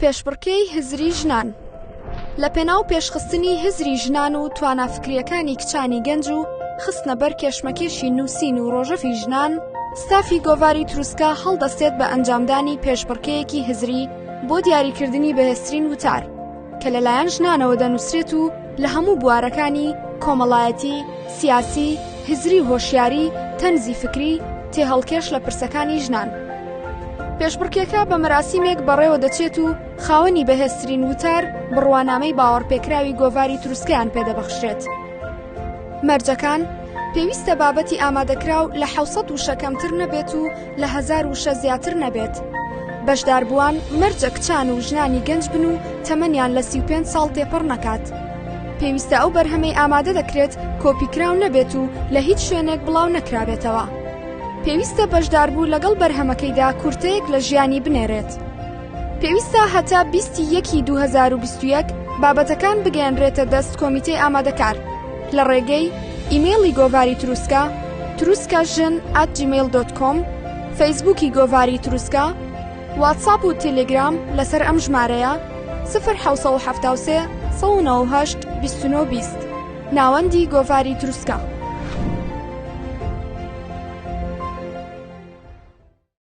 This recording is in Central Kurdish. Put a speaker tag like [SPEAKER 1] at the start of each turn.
[SPEAKER 1] پێشبڕکێی هزری ژنان لە پێناو پێشخستنی هزری ژنان و توانا فکرییەکانی کچانی گەنج و خستنە بەر کێشمەکێشی نووسین و ڕۆژەفی ژنان، ستافی گۆڤاری تروسکە هەڵدەستێت بە ئەنجامدانی پێشبڕکێیەکی هزری بۆ دیاریکردنی بەهێزترین وتار کە لەلایەن ژنانەوە دەنووسرێت و لە هەموو بوارەکانی، کۆمەڵایەتی، سیاسی، هزری و هۆشیاری، تەنزی فکری، تێهەڵکێش لە پرسەکانی ژنان. پێشبڕکێکە بە مەراسیمێک بەڕێوە دەچێت و خاوەنی بەهێزترین وتار بڕوانامەی باوەڕپێکراوی گۆڤاری تروسکەیان پێدەبەخشرێت. مەرجەکان، پێویستە بابەتی ئامادەکراو لە 700 وشە کەمتر نەبێت و لە هەزار وشە زیاتر نەبێت. بەشداربووان مەرجە کچان و ژنانی گەنج بن و تەمەنیان لە 35 ساڵ تێپەڕ نەکات. پێویستە ئەو بەرهەمەی ئامادە دەکرێت کۆپیکراو نەبێت و لە هیچ شوێنێک بڵاو نەکرابێتەوە. پێویستە بەشداربوو لەگەڵ بەرهەمەکەیدا کورتەیەک لە ژیانی بنێرێت. پێویستە هەتا 20 یەکی 2021 بابەتەکان بگەیەنرێتە دەست کۆمیتەی ئامادەکار لە ڕێگەی ئیمەیڵی گۆڤاری تروسکە تروسکە ژن at gmail dot com فەیسبووکی گۆڤاری تروسکە واتساپ و تێلێگرام لەسەر ئەم ژمارەیە 0773 198 29 20 ناوەندی گۆڤاری تروسکە.